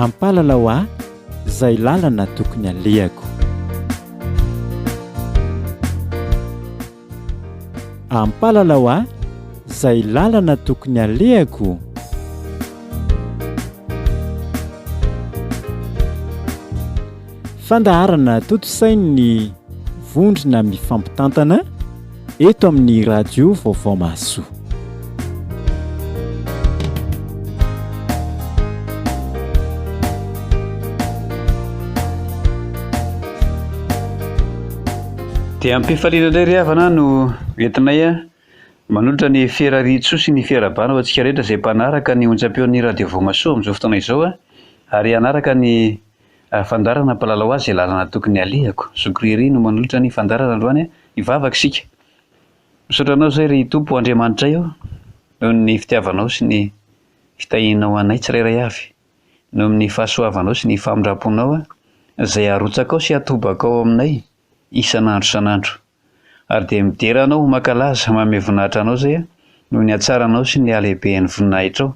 Ampalalao ahy izay lalana tokony alehako. Ampalalao ahy izay lalana tokony alehako. Fandaharana tontosain'ny vondrona mifampitantana eto amin'ny Radio Vaovao Mahasoa. Dia am-pifaliana indray ry havana no entinay manolotra ny firariantsoa sy ny fiarahabana ho antsika rehetra izay mpanaraka ny onjam-peon'ny Radio Voamasoa amin'izao fotoana izao ary hanaraka ny fandaharana Mpalalao azy izay lalana tokony halehako. Zoky Riri no manolotra ny fandaharana androany. Hivavaka isika. Misaotra Anao izay ry Tompo Andriamanitray o, noho ny fitiavanao sy ny fitahianao anay tsirairay avy, noho ny fahasoavanao sy ny famindram-ponao izay arotsakao sy atobakao aminay isan'andro isan'andro. Ary dia midera Anao, mankalaza, manome voninahitra Anao izay noho ny hatsaranao sy ny halehibehan'ny voninahitrao.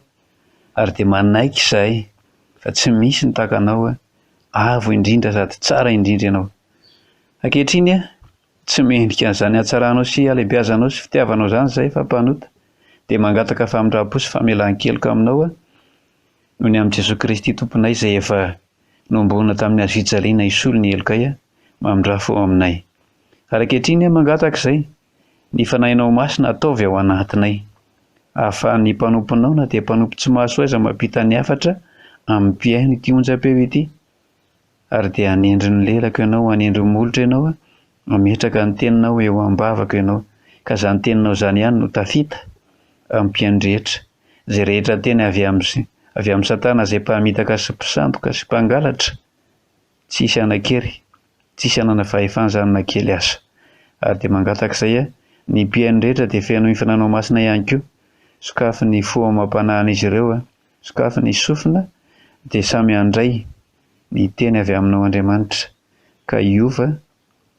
Ary dia manaiky izahay fa tsy misy ny tahaka Anao, avo indrindra sady tsara indrindra Ianao. Ankehitriny, Tsy mendrika an'izany hatsaranao sy halehibeazanao sy fitiavanao izany izahay fa mpanota, dia mangataka famindram-po sy famelan-keloka aminao aho noho ny amin'i Jesoa Kristy Tomponay izay efa nohomboana tamin'ny hazofijaliana hisolo ny helokay aho, mamindrà fo aminay. Ary ankehitriny aho mangataka izay, ny Fanahinao Masina ataovy ao anatinay, ahafahan'ny mpanomponao na dia mpanompo tsy mahasoa aiza mampita ny hafatra amin'ny mpihaino ity onjam-peo ity, Ary dia hanendry ny lelako Ianao, hanendry ny molotro Ianao, hametraka ny teninao eo am-bavako Ianao, ka izany teninao izany ihany no tafita amin'ny mpihaino rehetra. Izay rehetra teny avy amin'ny avy amin'i Satana izay mpamitaka sy mpisandoka sy mpangalatra, tsy hisy hanan-kery, tsy hisy hanana fahefana izany na kely aza. Ary dia mangataka izay aho, ny mpihaino rehetra dia feno ny Fananao Masina ihany koa, sokafy ny fo amam-panahin'izy ireo, sokafy ny sofina, dia samy handray ny teny avy aminao Andriamanitra, ka hiova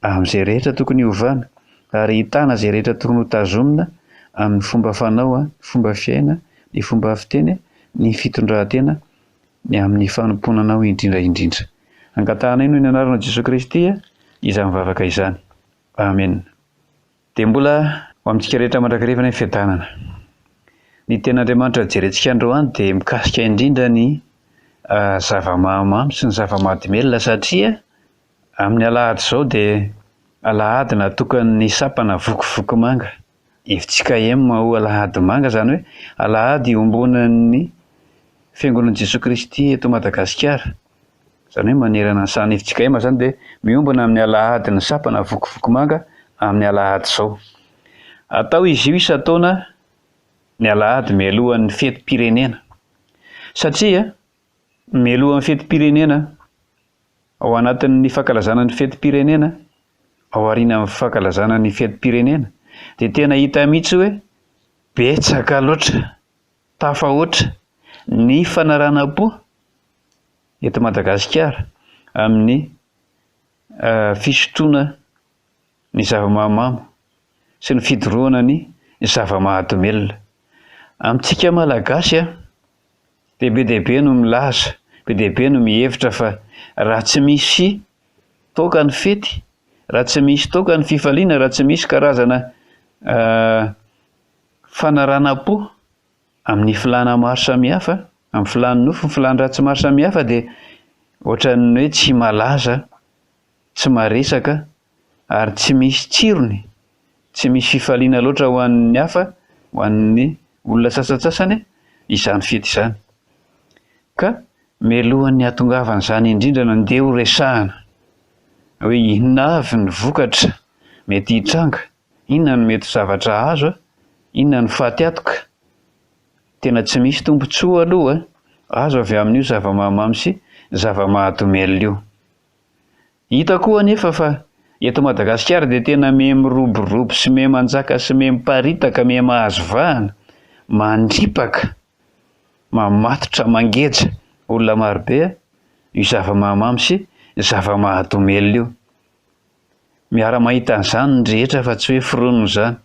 amin'izay rehetra tokony hiovana, ary hitana izay rehetra tokony hotazomina amin'ny fomba fanao, ny fomba fiaina, ny fomba fiteny, ny fitondran-tena, ny amin'ny fanompoana Anao indrindra indrindra. Angatahanay noho ny anaranao Jesoa Kristy izany vavaka izany. Amena. Dia mbola ho amintsika rehetra mandrakariva ny fiadanana. Ny tenin'Andriamanitra jerentsika androany dia mikasika indrindra ny zava-mahamamo sy ny zava-mahadomelina satria amin'ny alahady izao dia alahady natokan'ny sampana vokovoko manga, FJKM ho alahady manga izany hoe alahady iombonan'ny Fiangonan'i Jesoa Kristy eto Madagasikara. Izany hoe manerana ny sahan'ny fjkm izany dia miombona amin'ny alahadin'ny sampana Vokovoko-manga amin'ny alahady izao. Atao izy io isan-taona ny alahady mialohan'ny fetim-pirenena. Satria mialohan'ny fetim-pirenena, ao anatin'ny fankalazana ny fetim-pirenena, ao aorianan'ny fankalazana ny fetim-pirenena dia tena hita mihitsy hoe betsaka loatra, tafahoatra ny fanaranam-po eto Madagasikara amin'ny fisotroana ny zava-mahamamo sy ny fidorohana ny zava-mahadomelina. Amintsika Malagasy dia be dia be no milaza, be dia be no mihevitra fa raha tsy misy toaka ny fety, raha tsy misy toaka ny fifaliana, raha tsy misy karazana fanaranam-po Amin'ny filàna maro samihafa, amin'ny filàn'ny nofo, ny filàn-dratsy maro samihafa dia ohatran'ny hoe tsy malaza, tsy maresaka ary tsy misy tsirony, tsy misy fifaliana loatra ho an'ny hafa, ho an'ny olona sasantsasany izany fety izany. Ka mialohan'ny hahatongavan'izany indrindra no andeha ho resahana hoe inona avy ny vokatra mety hitranga Inona no mety ho zavatra azo a? Inona no faty atoka? Tena tsy misy tombontsoa aloha azo avy amin'io zava-mahamamo sy zava-mahadomelina io. Hita koa anefa fa eto Madagasikara dia tena miha-miroborobo sy miha-manjaka sy miha-miparitaka, miha-mahazo vahana, mandripaka, mamatotra, mangeja olona marobe io zava-mahamamo sy zava-mahadomelina io. Miara-mahita an'izany ny rehetra fa tsy hoe foronina izany.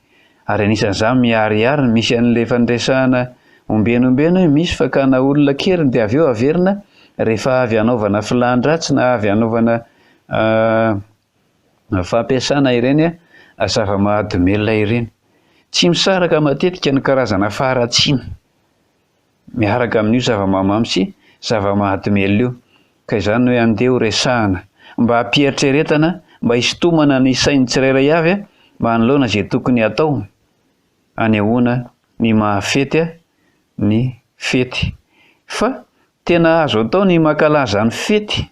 Ary anisan'izany miharihary ny misy an'ilay efa niresahana ombieny ombieny hoe misy fakana olona an-keriny dia avy eo averina. rehefa avy anaovana filàn-dratsy na avy anaovana fampiasana ireny zava-mahadomelina ireny. Tsy misaraka matetika ny karazana faharatsiana miaraka amin'io zava-mahamamo sy zava-mahadomelina io, ka izany no hoe andeha ho resahana mba hampiheritreretana, mba hisintomana ny sain'ny tsirairay avy manoloana izay tokony hatao hanehoana ny maha-fety ny fety. Fa tena azo atao ny mankalaza ny fety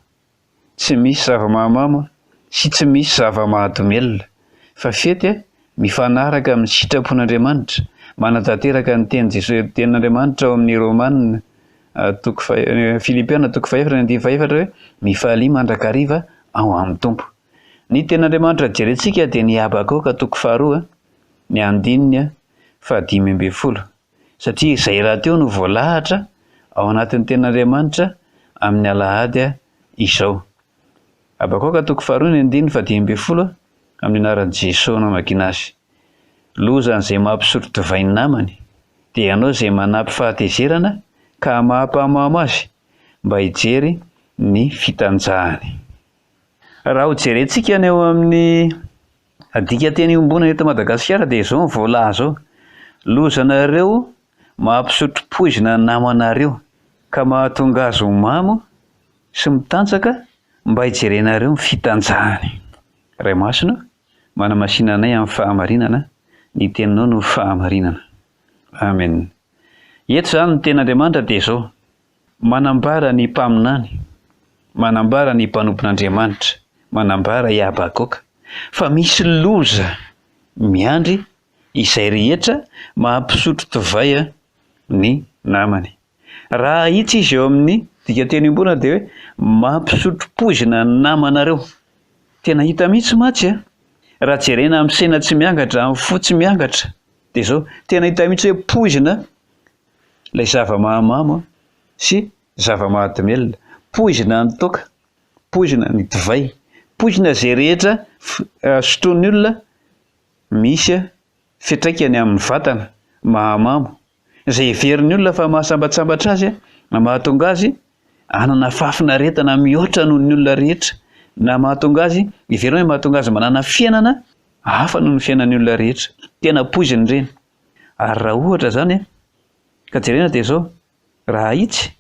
tsy misy zava-mahamamo sy tsy misy zava-mahadomelina, fa fety mifanaraka amin'ny sitrapon'Andriamanitra, manatanteraka ny tenin'i Jesoa, tenin'Andriamanitra ao amin'ny Romana toko faha, Filipiana toko fahefatra ny andininy fahefatra hoe mifalia mandrakariva ao amin'ny Tompo. Ny tenin'Andriamanitra jerentsika dia ny Habakoka toko faharoa ny andininy fahadimy ambin'ny folo, satria izay rahateo no voalahatra ao anatin'ny tenin'Andriamanitra amin'ny alahady izao. Habakoka toko faharoa ny andininy fahadimy ambin'ny folo, amin'ny anaran'i Jesoa no amakiana azy. Lozan'izay mampisotro divay ny namany, dia ianao izay manampy fahatezerana ka hamaha-pahamamo azy mba hijery ny fitanjahany. Raha ho jerentsika ny ao amin'ny dikanteny iombonana eto Madagasikara dia izao ny voalaza ao, Lozanareo mampisotro poizina ny namanareo ka mahatonga azy ho mamo sy mitanjaka mba hijerenareo ny fitanjahany. Ray Masina o, manamasina anay amin'ny fahamarinana, ny teninao no fahamarinana. Amen. Eto izany ny tenin'Andriamanitra dia izao, manambara ny mpaminany, manambara ny mpanompon'Andriamanitra, manambara i Habakoka, fa misy loza miandry izay rehetra mampisotro divay ny namany. Raha ahitsy izy eo amin'ny dikanteny iombonana dia hoe mampisotro poizina ny namanareo. Tena hita mihitsy mantsy a! Raha jerena amin'ny saina tsy miangatra, amin'ny fo tsy miangatra dia izao, tena hita mihitsy hoe poizina ilay zava-mahamamo sy zava-mahadomelina. Poizina ny toaka, poizina ny divay, poizina izay rehetra sotroin'ny olona misy fiantraikany amin'ny vatana, mahamamo. Izay heverin'ny olona fa mahasambatsambatra azy na mahatonga azy hanana fahafinaretana mihoatra noho ny olona rehetra, na mahatonga azy, heverina hoe mahatonga azy manana fiainana hafa noho ny fiainan'ny olona rehetra. Tena poizina ireny. Ary raha ohatra izany ka jerena dia izao, raha ahitsy,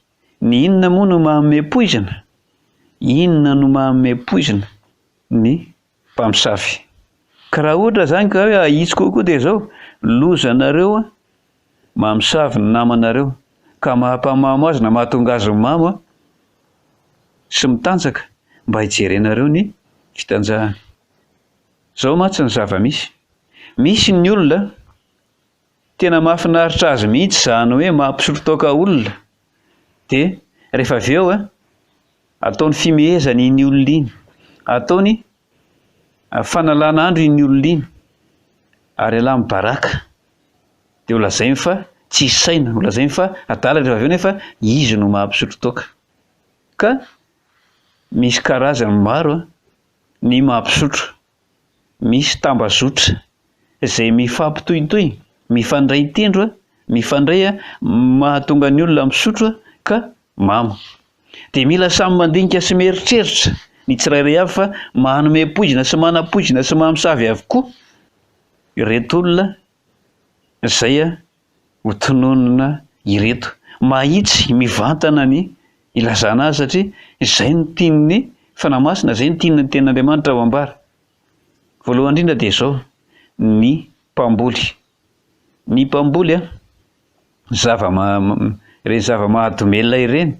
ny inona moa no manome poizina? Inona no manome poizina ny mpamosavy? Ka raha ohatra izany ka hoe ahitsy kokoa dia izao, lozanareo mamosavy ny namanareo ka mahampamamo azy na mahatonga azy mamo sy mitanjaka mba hijerenareo ny fitanjahany. Izao mantsy ny zava-misy, misy ny olona tena mahafinaritra azy mihitsy izany hoe mampisotro toaka olona dia rehefa avy eo ataony fimehezana iny olona iny, ataony fanalana andro iny olona iny ary alany baraka dia ho lazainy fa tsisy saina, ho lazainy fa adala rehefa avy eo nefa izy no mampisotro toaka. Ka misy karazany maro ny mampisotro, misy tambazotra izay mifampitohitohy, mifandray tendro, mifandray mahatonga ny olona misotro ka mamo. Dia mila samy mandinika sy mieritreritra ny tsirairay avy fa manome poizina sy manapoizina sy mamosavy avokoa ireto olona izay ho tononina ireto. Mahitsy mivantana ny ilazana azy satria izay no tian'ny Fanahy Masina, izay no tian'ny Tenin'Andriamanitra ho ambara. Voalohany indrindra dia izao, ny mpamboly. Ny mpamboly an, zava-ma- ireny zava-mahadomelina ireny,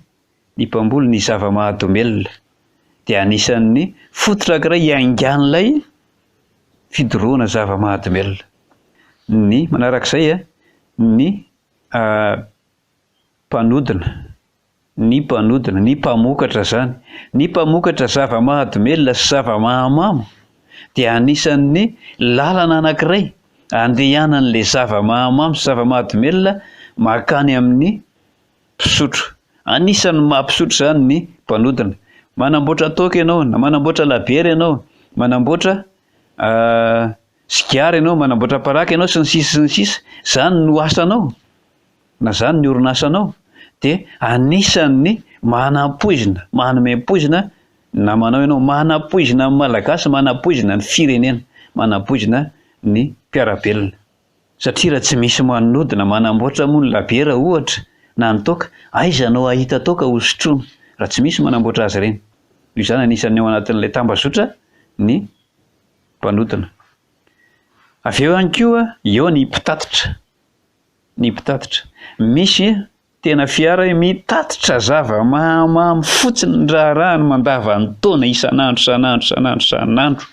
ny mpamboly ny zava-mahadomelina dia anisan'ny fototra anankiray iaingan'ilay fidorohana zava-mahadomelina. Ny manarak'izay ny mpanodina, ny mpanodina, ny mpamokatra izany. Ny mpamokatra zava-mahadomelina sy zava-mahamamo dia anisan'ny lalana anankiray andehanan'ilay zava-mahamamo sy zava-mahadomelina mankany amin'ny mpisotro. Anisan'ny maha-mpisotro izany ny mpanodina. Manamboatra toaka ianao, na manamboatra labiera ianao, manamboatra sigara ianao, manamboatra paraky ianao, sy ny sisa sy ny sisa. Izany no asanao, na izany ny orinasanao, dia anisan'ny Manampoizina, manome poizina ny namanao ianao, manampoizina ny Malagasy, manampoizina ny firenena, manampoizina ny mpiara-belona. Satria raha tsy misy manodina, manamboatra moa ny labiera ohatra na ny toaka, aiza no hahita toaka hosotroina raha tsy misy manamboatra azy ireny? Noho izany anisan'ny ao anatin'ilay tambazotra ny mpanodina. Avy eo ihany koa eo ny mpitatitra, ny mpitatitra. Misy tena fiara mitatitra zava-mahamamo fotsiny ny raharahany mandavan-taona isan'andro isan'andro isan'andro isan'andro.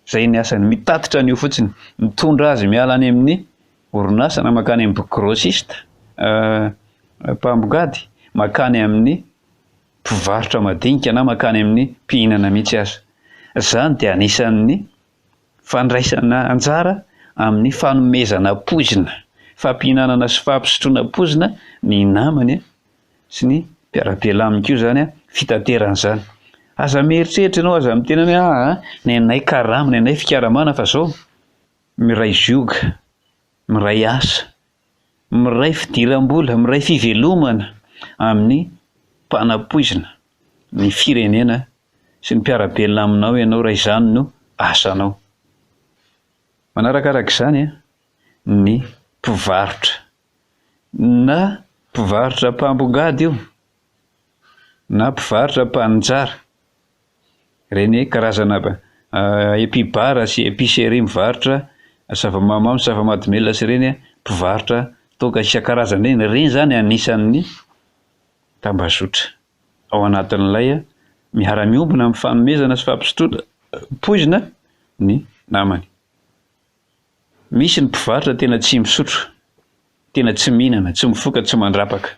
Izay ny asany, mitatitra an'io fotsiny, mitondra azy miala any amin'ny orinasa na mankany amin'ny grossiste, mpambongady, mankany amin'ny mpivarotra madinika na mankany amin'ny mpihinana mihitsy aza. Izany dia anisan'ny fandraisana anjara amin'ny fanomezana poizina, fampihinanana sy fampisotroana poizina ny namany sy ny mpiara-belona aminy koa izany fitaterana izany. Aza mieritreritra ianao, aza miteny hoe aa ny anay karama, ny anay fikaramana fa izao miray zioga, miray asa, miray fidiram-bola, miray fivelomana amin'ny mpanapoizina ny firenena sy ny mpiara-belona aminao ianao raha izany no asanao. Manarakaraka izany ny mpivarotra na mpivarotra mpambongady io na mpivarotra mpaninjara, ireny karazana epi-bar sy epicerie mivarotra zava-mahamamo sy zava-mahadomelina sy ireny mpivarotra toaka isan-karazany ireny, ireny izany anisan'ny tambazotra ao anatin'ilay miara-miombona amin'ny fanomezana sy fampisotroana poizina ny namany. Misy ny mpivarotra tena tsy misotro, tena tsy mihinana, tsy mifoka, tsy mandrapaka.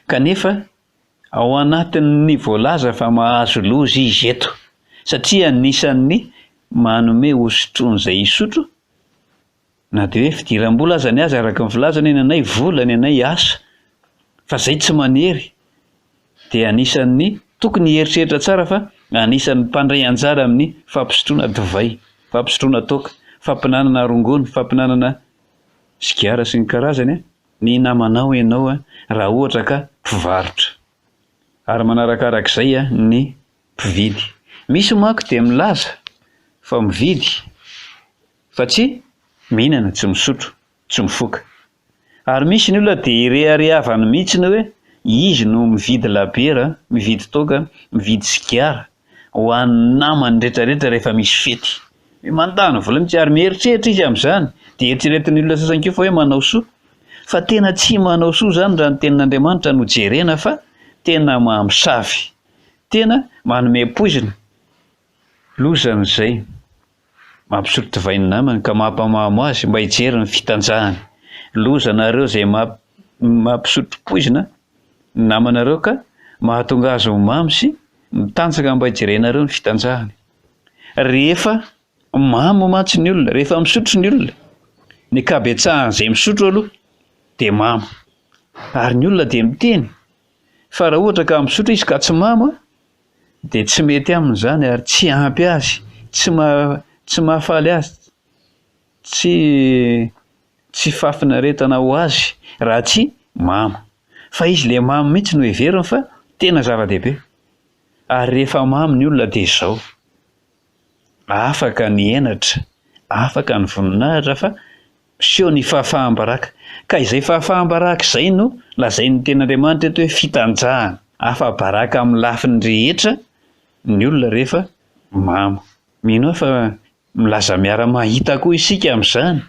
Kanefa ao anatin'ny voalaza fa mahazo loza izy eto, satria anisan'ny manome hosotroin'izay hisotro, na dia hoe fidiram-bola aza ny azy araka ny filazany hoe ny anay vola, ny anay asa, fa izay tsy manery dia anisan'ny tokony hieritreritra tsara fa anisan'ny mpandray anjara amin'ny fampisotroana divay, fampisotroana toaka, fampinanana rongony, fampinanana sigara sy ny karazany ny namanao ianao raha ohatra ka mpivarotra. Ary manarakarak'izay ny mpividy. Misy manko dia milaza fa mividy fa tsy mihinana, tsy misotro, tsy mifoka. Ary misy ny olona dia ireharehavany mihitsy ny hoe izy no mividy labiera, mividy toaka, mividy sigara ho an'ny namany rehetrarehetra rehefa misy fety. Hoe mandany vola mihitsy ary mieritreritra izy amin'izany, dia eritreretin'ny olona sasany koa fa hoe manao soa. Fa tena tsy manao soa izany raha ny tenin'Andriamanitra no jerena fa tena mamosavy, tena manome poizina. Lozan'izay mampisotro divay ny namany ka mampamamo azy mba hijery ny fitanjahany. Lozanareo izay mampisotro poizina ny namanareo ka mahatonga azy ho mamo sy mitanjaka mba hijerenareo ny fitanjahany. Rehefa mamo mantsy ny olona, rehefa misotro ny olona, ny ankabetsahan'izay misotro aloha dia mamo. Ary ny olona dia miteny fa raha ohatra ka misotro izy ka tsy mamo, dia tsy mety aminy izany ary tsy ampy azy, tsy maha tsy mahafaly azy, tsy tsy fahafinaretana ho azy raha tsy mamo. Fa izy le mamo mihitsy no heveriny fa tena zava-dehibe. Ary rehefa mamo ny olona dia izao. Afaka ny henatra, afaka ny voninahitra fa miseho ny fahafaham-baraka. Ka izay fahafaham-baraka izay no lazain'ny tenin'Andriamanitra eto hoe fitanjahana. Afa-baraka amin'ny lafiny rehetra ny olona rehefa mamo. Mino aho fa milaza miara-mahita koa isika amin'izany.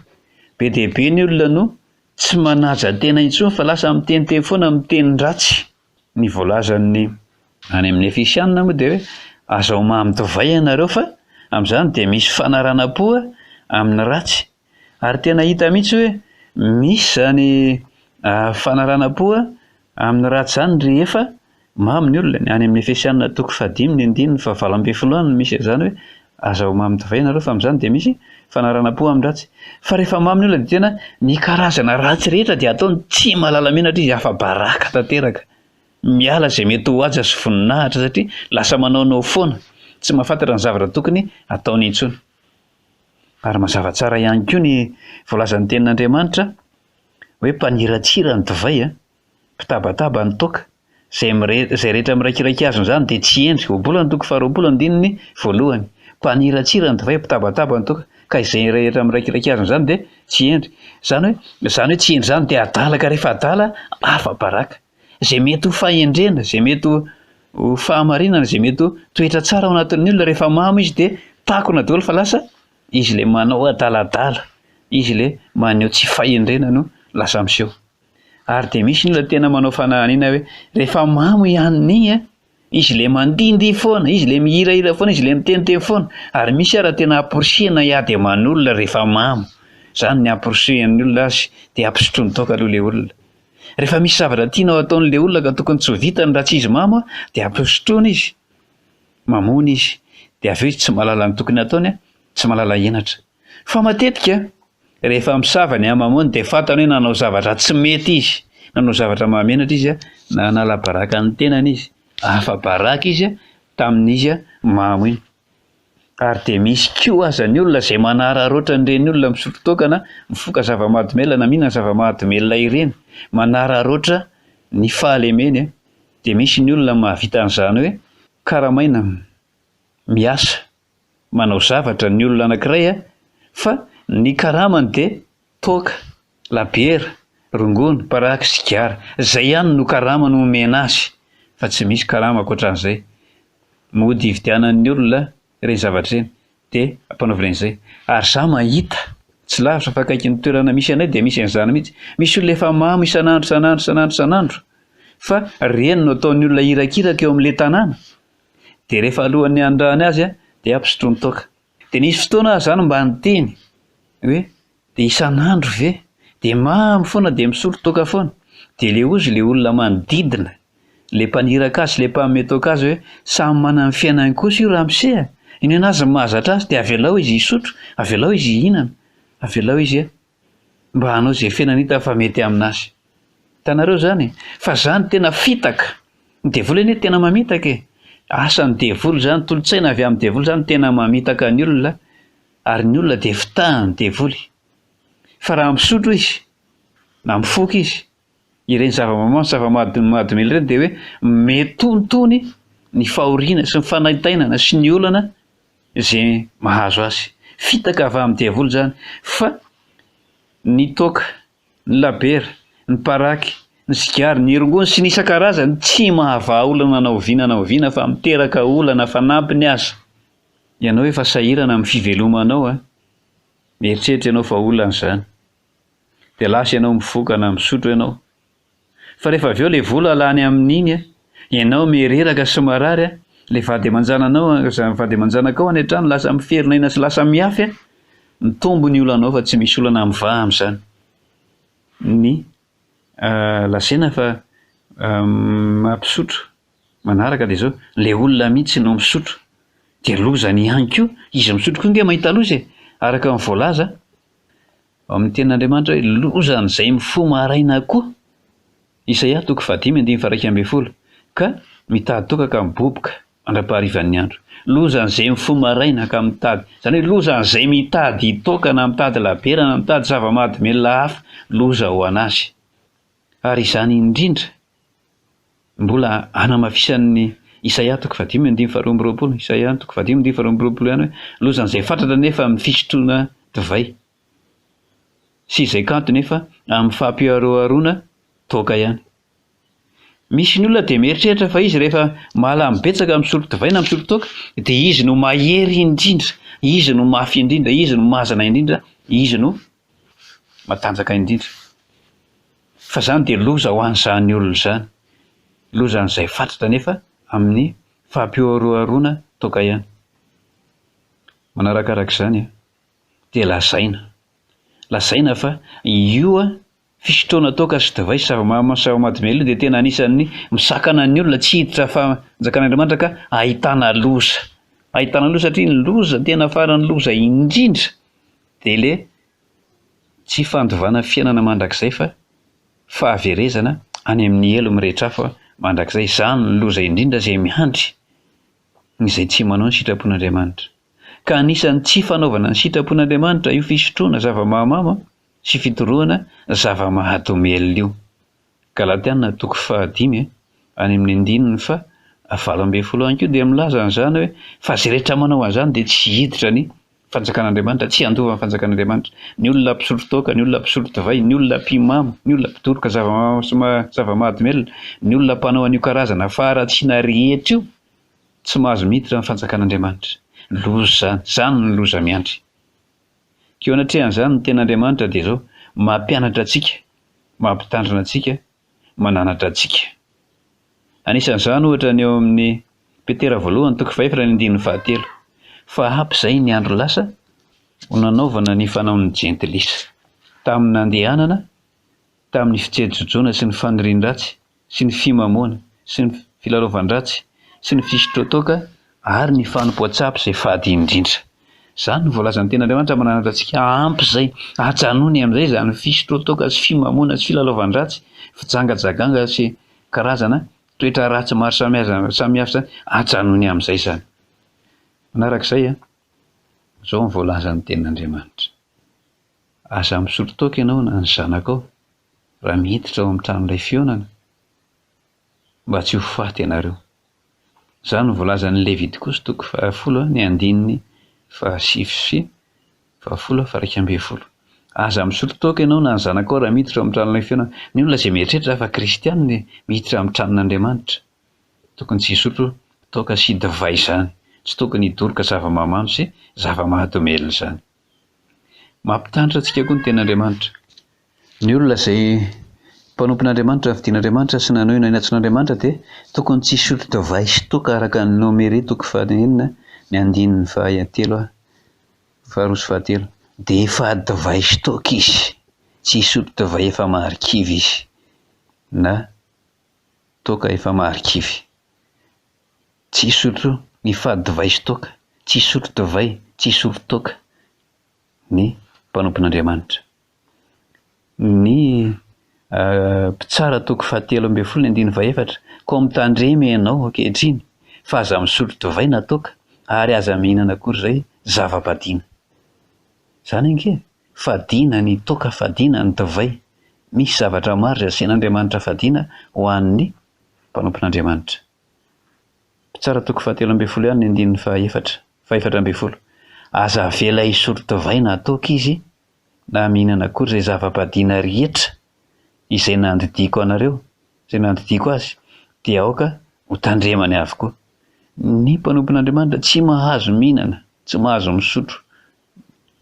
Be dia be ny olona no tsy manaja tena intsony fa lasa miteniteny foana miteny ratsy. Ny voalazan'ny any amin'ny Efesiana moa dia hoe aza ho mamy divay ianareo fa amin'izany dia misy fanaranam-po amin'ny ratsy. Ary tena hita mihitsy hoe misy izany fanaranam-po amin'ny ratsy izany rehefa mamy ny olona. Any amin'ny Efesiana toko fahadimy ny andininy fahavalo ambin'ny folo any no misy an'izany hoe aza ho mamy divay ianareo fa amin'izany dia misy fanaranam-po amin'ny ratsy. Fa rehefa mamy ny olona dia tena ny karazana ratsy rehetra dia ataony tsy mahalala menatra izy, afa-baraka tanteraka. Miala izay mety ho haja sy voninahitra satria lasa manaonao foana, tsy mahafantatra ny zavatra tokony ataony intsony. Ary mazava tsara ihany koa ny voalazan'ny tenin'Andriamanitra hoe mpaniratsira ny divay, mpitabataba ny toaka. Izay mire, izay rehetra miraikiraiky azon'izany dia tsy hendry. Ohabolana toko faharoapolo andininy voalohany. Mpaniratsira ny divay, mpitabataba ny toaka, ka izay rehetra miraikiraiky azon'izany dia tsy hendry. Izany hoe, izany hoe tsy hendry izany dia adala, ka rehefa adala, afa-baraka. Izay mety ho fahendrena, izay mety ho ho fahamarinana, izay mety ho toetra tsara ao anatin'ny olona, rehefa mamo izy dia takona daholo fa lasa izy ilay manao adaladala, izy ilay maneho tsy fahendrena no lasa miseho. Ary dia misy ny olona tena manao fanahaniana hoe rehefa mamo i anona iny an, izy ilay mandindihy foana, izy ilay mihirahira foana, izy ilay miteniteny foana. Ary misy ara tena amporisihina hiady aman'olona rehefa mamo. Izany ny amporisihan'ny olona azy dia ampisotroiny toaka aloha ilay olona. Rehefa misy zavatra tianao hataon'ilay olona ka tokony tsy ho vitany raha tsy izy mamo an, dia ampisotroina izy. Mamono izy. Dia avy eo izy tsy mahalala ny tokony hataony an, tsy mahalala henatra. Fa matetika rehefa misava ny hamamoany dia fantany hoe nanao zavatra tsy mety izy, nanao zavatra mahamenatra izy, nanala baraka ny tenany izy, afa-baraka izy tamin'izy mamo iny. Ary dia misy koa aza ny olona izay manararaotra an'ireny olona misotro toaka na mifoka zava-mahadomelina na mihinana zava-mahadomelina ireny, manararaotra ny fahalemeny, dia misy ny olona mahavita an'izany hoe karamaina miasa manao zavatra ny olona anankiray fa ny karamany dia toaka, labiera, rongony, paraky, sigara. Izay ihany no karama nomena azy fa tsy misy karama ankoatran'izay. Mody hividianan'ny olona ireny zavatra ireny dia ampanaoviny an'izay. Ary za mahita, tsy lavitra fa akaikin'ny toerana misy anay dia misy an'izany mihitsy. Misy olona efa mamo isan'andro isan'andro isan'andro isan'andro fa ireny no ataon'ny olona irakiraka eo amin'ilay tanàna. Dia rehefa alohan'ny hanondrahany azy dia ampisotroiny toaka. Dia nisy fotoana aho izany mba niteny hoe dia isan'andro ve? Dia mamo foana dia misotro toaka foana. Dia ilay hozy ilay olona manodidina, ilay mpaniraka azy sy ilay mpanome toaka azy hoe samy manana ny fiainany kosa io ramose a! Inona azy ny mahazatra azy dia avelao izy hisotro, avelao izy hihinana, avelao izy mba hanao izay fiainana hita fa mety aminazy. Hitanareo izany e? Fa izany tena fitaka. Ny devoly anie tena mamitaka e! Asan'ny devoly izany, tolo-tsaina avy amin'ny devoly izany tena mamitaka ny olona ary ny olona dia fitahan'ny devoly. Fa raha misotro izy na mifoka izy, ireny zava-mamamo sy zava-mahadomelina ireny dia hoe mitonitony ny fahoriana sy ny fanaintainana sy ny olana izay mahazo azy. Fitaka avy amin'ny devoly izany fa ny toaka, ny labiera, ny paraky, ny sigara, ny rongony sy ny isan-karazany tsy mahavaha olana na oviana na oviana fa miteraka olana fanampiny aza. Ianao efa sahirana amin'ny fivelomanao a! Mieritreritra ianao fa olana izany. Dia lasa ianao mifoka na misotro ianao. Fa rehefa avy eo ilay vola lany amin'iny a, ianao miha-reraka sy marary a, ilay vady aman-jananao, vady aman-janakao any an-trano lasa miferinaina sy lasa mihafy a, mitombo ny olanao fa tsy misy olana mivaha amin'izany. Ny lazaina fa mampisotro manaraka dia izao, ilay olona mihitsy no misotro dia lozany ihany koa, izy misotro koa ange mahita loza e, araka ny voalaza Ao amin'ny tenin'Andriamanitra hoe lozan'izay mifoha maraina koa, Isaia toko fahadimy andininy faha-11, ka mitady toaka ka miboboka mandra-paharivan'ny andro. Lozan'izay mifoha maraina ka mitady, izany hoe lozan'izay mitady toaka na mitady labiera na mitady zava-mahadomelina hafa, loza ho an'azy. Ary izany indrindra mbola hanamafisan'ny Isaia toko fahadimy andininy faharoa amby roapolo, Isaia toko fahadimy andininy faharoa amby roapolo ihany hoe, lozan'izay fatratra nefa amin'ny fisotroana divay sy izay kanto nefa amin'ny fampiharoharoana toaka ihany. Misy ny olona dia mieritreritra fa izy rehefa mahalany betsaka misotro divay na misotro toaka dia izy no mahery indrindra, izy no mafy indrindra, izy no mazana indrindra, izy no matanjaka indrindra. Fa izany dia loza ho an'izany olona izany. Lozan'izay fatratra nefa amin'ny fampihorohoroana toaka ihany. Manarakaraka izany dia lazaina. Lazaina fa io fisotroana toaka sy divay sy zava-mahadomelina io dia tena anisan'ny misakana ny olona tsy hiditra fanjakan'Andriamanitra ka ahitana loza. Ahitana loza satria ny loza tena faran'ny loza indrindra dia ilay tsy fandovana fiainana mandrakizay fa fahaverezana any amin'ny helo mirehitra afo mandrakizay. Izany no loza indrindra izay miandry izay tsy manao ny sitrapon'Andriamanitra. Ka anisan'ny tsy fanaovana ny sitrapon'Andriamanitra io fisotroana zava-mahamamo sy fidorohana zava-mahadomelina io. Galatiana toko fahadimy. Any amin'ny andininy faha 18 ihany koa dia milaza an'izany hoe fa izay rehetra manao an'izany dia tsy hiditra ny fanjakan'Andriamanitra, tsy handova ny fanjakan'Andriamanitra. Ny olona mpisotro toaka, ny olona mpisotro divay, ny olona mpimamo, ny olona mpidoroka zava-mahadomelina, ny olona mpanao an'io karazana faharatsiana rehetra io, tsy mahazo miditra ny fanjakan'Andriamanitra. Loza izany, izany no loza miandry. Ka eo anatrehan'izany ny tenin'Andriamanitra dia izao, mampianatra antsika, mampitandrina antsika, mananatra antsika. Anisan'izany ohatra ny ao amin'ny Petera voalohany toko fahefatra ny andininy fahatelo, Fa ampy izay ny andro lasa ho nanaovana ny fanaon'ny jentilisa, tamin'ny nandehanana tamin'ny fijejojoana sy ny fanirian-dratsy sy ny fimamoana sy ny filalaovan-dratsy sy ny fisotroan-toaka ary ny fanompoan-tsampy izay fady indrindra. Izany no voalazan'ny Tenin'Andriamanitra mananatra antsika, ampy izay, ajanony amin'izay izany fisotroan-toaka sy fimamoana sy filalaovan-dratsy, fijangajaganga sy karazana toetra ratsy maro samihafa izany, ajanony amin'izay izany. Manaraka izay, izao no voalazan'ny Tenin'Andriamanitra, Aza misotro toaka ianao na ny zanakao raha miditra ao amin'ny tranolay fihaonana, mba tsy ho faty ianareo. Izany no voalazan'ny Levitikosy toko fahafolo ny andininy fahasivy sy fahafolo faha-iraika ambin'ny folo. Aza misotro toaka ianao na ny zanakao raha miditra ao amin'ny tranolay fihaonana. Ny olona izay mieritreritra fa kristiana miditra amin'ny tranon'Andriamanitra, tokony tsy hisotro toaka sy divay izany, tsy tokony hidoroka zava-mahamamo sy zava-mahadomelina izany. Mampitandrina antsika koa ny Tenin'Andriamanitra. Ny olona izay mpanompon'Andriamanitra, nofidin'Andriamanitra sy nanohina ny antson'Andriamanitra dia tokony tsy hisotro divay sy toaka araka ny Nomery toko fahenina ny andininy fahatelo faharoa sy fahatelo. Dia efa divay sy toaka izy, tsy hisotro divay efa marikivy izy na toaka efa marikivy. Tsy hisotro ny fady divay sy toaka, tsy hisotro divay, tsy hisotro toaka ny mpanompon'Andriamanitra. Ny Mpitsara toko fahatelo ambin'ny folo ny andininy fahefatra, Koa mitandrema ianao ankehitriny, fa aza misotro divay na toaka, ary aza mihinana akory izay zava-badiana. Izany ange, fadiana ny toaka, fadiana ny divay. Misy zavatra maro izay asain'Andriamanitra fadiana ho an'ny mpanompon'Andriamanitra. Mpitsara toko fahatelo ambin'ny folo ihany ny andininy fahaefatra, fahefatra ambin'ny folo. Aza avela hisotro divay na toaka izy, na mihinana akory izay zava-badiana rehetra izay nandidiako anareo, izay nandidiako azy, dia aoka ho tandremany avokoa. Ny mpanompon'Andriamanitra tsy mahazo mihinana, tsy mahazo misotro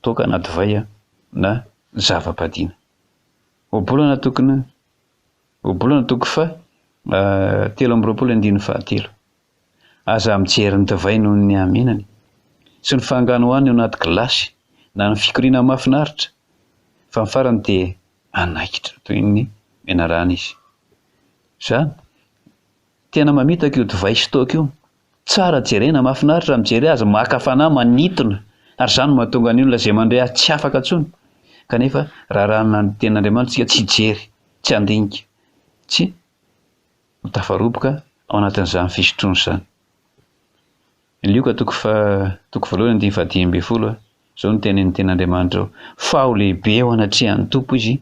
toaka na divay na zava-badiana. Ohabolana tokony Ohabolana toko faha 23 andininy fahatelo. Aza mijery ny divay noho ny hamenany, sy ny fanganohano eo anaty gilasy, na ny fikoriana mahafinaritra, fa ny farany dia hanaikitra toy ny menarana izy. Izany, tena mamitaka io divay sy toaka io. Tsara jerena, mahafinaritra mijery azy, maka fanahy, manintona, ary izany no mahatonga ny olona izay mandre azy tsy afaka intsony. Kanefa raha ny tenin'Andriamanitra isika tsy hijery, tsy handinika, tsy ho tafaroboka ao anatin'izany fisotroana izany. Lioka toko faha toko voalohany andininy faha-15, izao no tenin'ny tenin'Andriamanitra ao, Fa ho lehibe eo anatrehan'ny Tompo izy,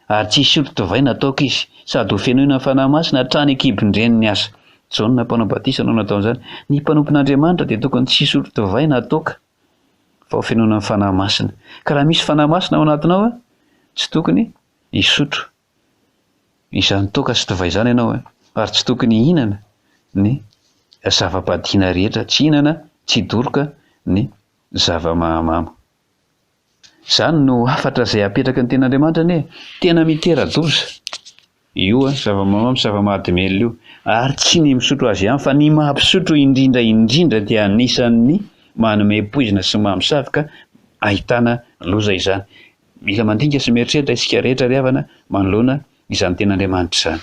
ary tsy hisotro divay na toaka izy, sady ho fenoina ny Fanahy Masina hatrany an-kibon-dreniny aza. Jaona mpanao batisa no natao an'izany. Ny mpanompon'Andriamanitra dia tokony tsy hisotro divay na toaka, fa ho fenoina ny Fanahy Masina. Ka raha misy Fanahy Masina ao anatinao, tsy tokony hisotro izany toaka sy divay izany ianao, ary tsy tokony hihinana ny zava-badiana rehetra, tsy hihinana, tsy hidoroka ny zava-mahamamo. Izany no hafatra izay apetraky ny Tenin'Andriamanitra anie e! Tena mitera-doza io zava-mamamo sy zava-mahadomelina io. Ary tsy ny misotro azy ihany fa ny mampisotro indrindra indrindra dia anisan'ny manome poizina sy mamosavy ka ahitana loza izany. Mila mandinika sy mieritreritra isika rehetra ry havana manoloana izany Tenin'Andriamanitra izany.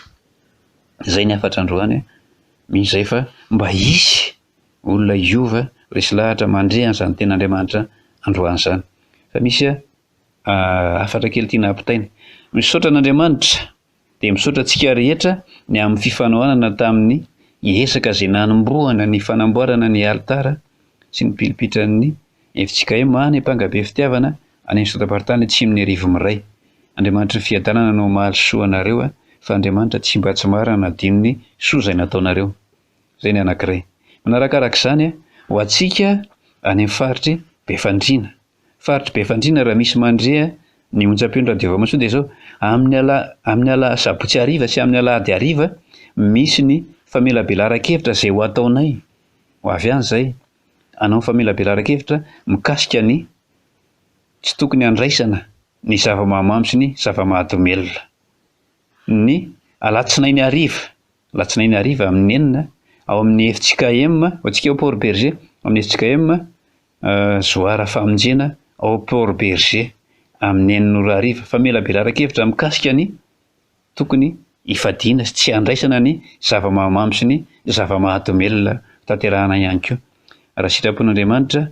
Izay ny hafatra androany, mino izay fa mba hisy olona hiova, resy lahatra mandre an'izany tenin'Andriamanitra androany izany. Fa misy hafatra kely tiana hampitaina. Misaotra an'Andriamanitra dia misaotra antsika rehetra ny amin'ny fifanohanana tamin'ny ezaka izay nanombohana ny fanamboarana ny alitara sy ny pilipitran'ny fjkm any Ampangabe Fitiavana any amin'ny Sotaparitany Atsimon'Iarivo Miray. Andriamanitry ny fiadanana no hamaly soa anareo. Fa Andriamanitra tsy mba tsy marina hanadino ny soa izay nataonareo. Izay ny anankiray. Manarakaraka izany, ho antsika any amin'ny faritr'i Befandriana. Faritr'i Befandriana raha misy mandre ny onjam-peon'ny Radio Vamasoa dia izao, amin'ny ala, amin'ny ala sabotsy hariva sy amin'ny alahady hariva misy ny famelabelaran-kevitra izay ho ataonay. Ho avy any izay, hanao famelabelaran-kevitra mikasika ny tsy tokony handraisana ny zava-mahamamo sy ny zava-mahadomelina. Ny alatsinainy hariva, alatsinainy hariva amin'ny enina, ao amin'ny fjkm, ho antsika ao Port Bergé, ao amin'ny fjkm Zoara Famonjena ao Port Bergé, amin'ny enina ora hariva. Famelabelaran-kevitra mikasika ny tokony hifadiana sy tsy handraisana ny zava-mahamamo sy ny zava-mahadomelina tanterahana ihany koa. Raha sitrapon'Andriamanitra,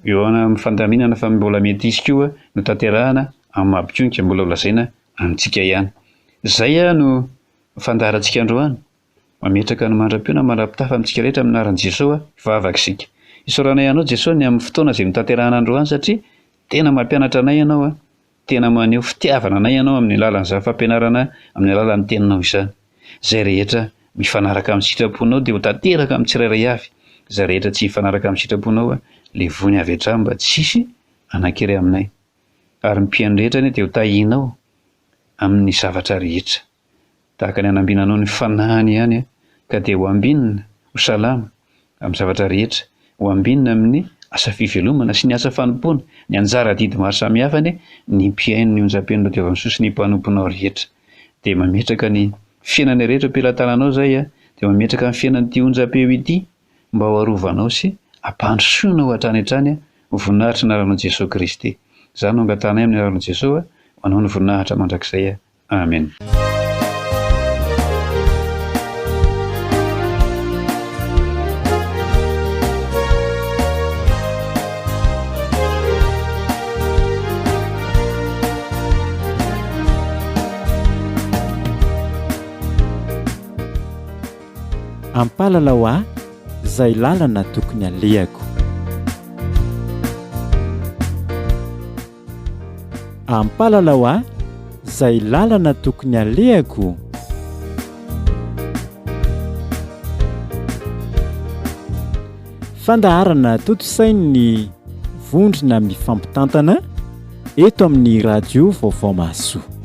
eo amin'ny fandaminana fa mbola mety hisy koa no tanterahana amin'ny maha-mpikonika mbola ho lazaina amintsika ihany. Izay no fandaharantsika androany. Mametraka ny mandra-peo na mandra-pitafa amintsika rehetra amin'ny anaran'i Jesoa hivavaka isika. Isaoranay Anao Jesoa ny amin'ny fotoana izay notanterahana androany satria tena mampianatra anay Ianao, tena maneho fitiavana anay Ianao amin'ny alalan'izany fampianarana amin'ny alalan'ny teninao izany. Izay rehetra mifanaraka amin'ny sitraponao dia ho tanteraka amin'ny tsirairay avy, izay rehetra tsy hifanaraka amin'ny sitraponao levony avy hatrany mba tsy hisy hanan-kery aminay. Ary ny mpihaino rehetra anie dia ho tahianao amin'ny zavatra rehetra. Tahaka ny anambinanao ny fanahiny ihany ka dia ho ambinina, ho salama amin'ny zavatra rehetra, ho ambinina amin'ny asa fivelomana sy ny asa fanompoana, ny anjara adidy maro samihafa anie ny mpihaino ny onjam-peon'ny Radio Vamisoa sy ny mpanomponao rehetra. Dia mametraka ny fiainanay rehetra am-pelatananao izay dia mametraka ny fiainan'ity onjam-peo ity mba ho arovanao sy ampandrosoinao hatrany hatrany ho voninahitry ny anaranao Jesoa Kristy. Izany no angatahanay amin'ny anaran'i Jesoa, ho anao ny voninahitra mandrakizay. Amen. Ampalalao ahy izay lalana tokony alehako. Ampalalao ahy izay lalana tokony alehako. Fandaharana tontosain'ny vondrona mifampitantana eto amin'ny Radio Vaovao Mahasoa.